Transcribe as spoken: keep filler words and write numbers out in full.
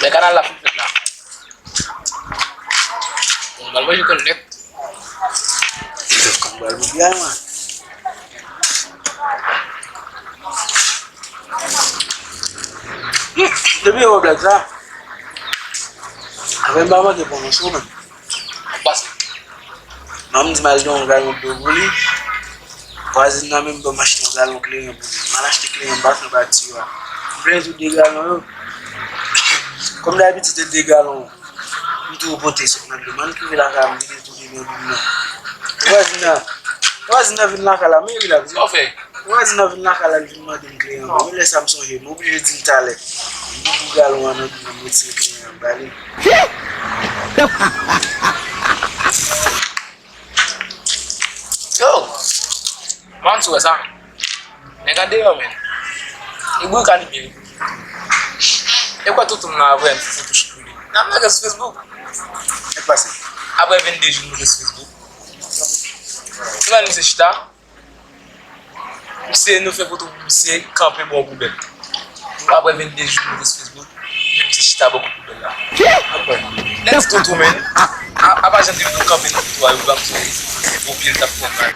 Lè kanal la fin fèt la. Bon, m al manje kòn nèt. Kòn bal boubi a, man. Depi yo wè blag sa, apre m pa manke pran yon sou, man. Pase. Manman m di m al gen yon galon dlo pou li. Vwazin nan menm ban m achte yon galon kleren pou li. M al achte kleren, m pa fè pati yo a. M plen tout de galon yo. Kòm dabitid, se de galon. M toujou pote sot nan dlo. M ann rive lakay la, m vide tou byen byen nan. Vwazin nan, vwazin nan vin lakay la, men wi la. Sa w fè? Vwazin nan vin lakay la, l vin mande m kleren. Bon, lè sa m sonje, m oblije di l talè. M boubou galon an nan men l, m retire kleren an, m ba li. Yo! Mann, sou wè sa? Nèg an deyò, men. E bri ka li byen. E kwè tout moun nan avè m, foto chou pou li. N ap lage sou Facebook. Nèg pase. Apre vennde jou, nou sou Facebook. Ou wè misye chita. Misye, nou fè foto pou misye kanpe bò poubèl. Apre vennde jou, nou sou Facebook. Misye chita bò kote poubèl la. Apre, let's go to, man. A, a pa jan de nou kanpe nan foto a, yo ba m sou Facebook. Epi l t ap fè mal.